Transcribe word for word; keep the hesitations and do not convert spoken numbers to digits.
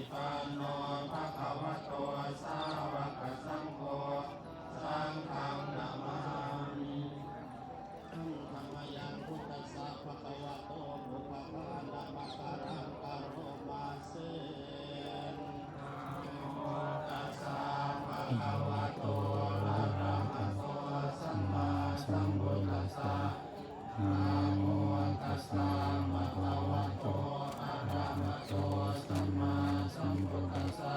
Pano bhagavato sāvakasaṅgho, saṅghaṃ namāmi. Samayaṃ buddhassa bhagavato pubbabhāganamakāraṃ karoma se. Namo tassa bhagavato arahato sammāsambuddhassa. Namo tassa bhagavato arahato sammāsambuddhassa.